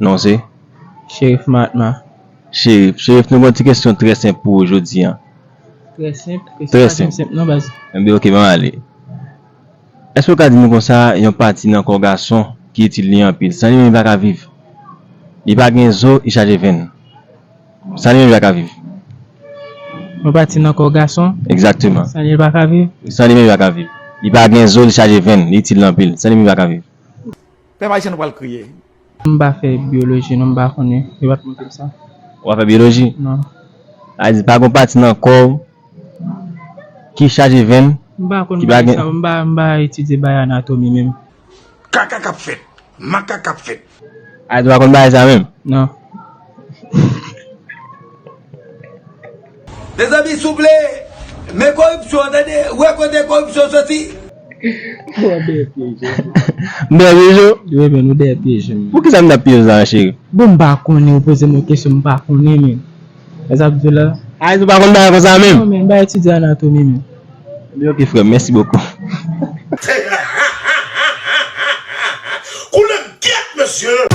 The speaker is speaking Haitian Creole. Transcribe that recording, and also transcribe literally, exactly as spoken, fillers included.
Non, se? Cherif Mahatma. Cherif, Cherif, nou gen yon ti kesyon trè senp pou ou jodi a. Trè senp? Kesyon pa janm senp non, baz. Enben, ok, ban m ale. Èske w ka di nou konsa, yon pati nan kò gason ki itil li anpil, san li menm li pa ka viv? Li pa gen zo, li chaje venn. San li menm li pa ka viv. Yon pati nan kò gason? Egzakteman. San li pa ka viv? San li menm li pa ka viv. Li pa gen zo, li chaje venn, li itil li anpil. San li menm li pa ka viv. Pèp ayisyen nou pral kriye. M pa fè byoloji non, m pa konnen. Yo pa t montre m sa. Ou pa fè byoloji? Non. A di pa gon pati nan kò w ki chaje venn, m pa konn ki pa bagay gen sa, m pa, m pa etidye bagay anatomi menm. Kaka k ap fèt, makak k ap fèt. A di ou pa konn bagay sa menm? Non. Mezanmi, souple, men koripsyon, tande, wè kote koripsyon soti. M dèyè pye Joe. Wi, men nou dèyè pye Joe. Poukisa m t ap pye Joe la, cheri? Bon, m pa konnen, ou poze m yon kesyon, m pa konnen, men. Sa sa ap di la? A, ou pa konn bagay konsa menm? Non, men, m pa etidye anatomi, men. Ebyen, ok, frè m, mèsi bokou. Koulèv gèt, mesye!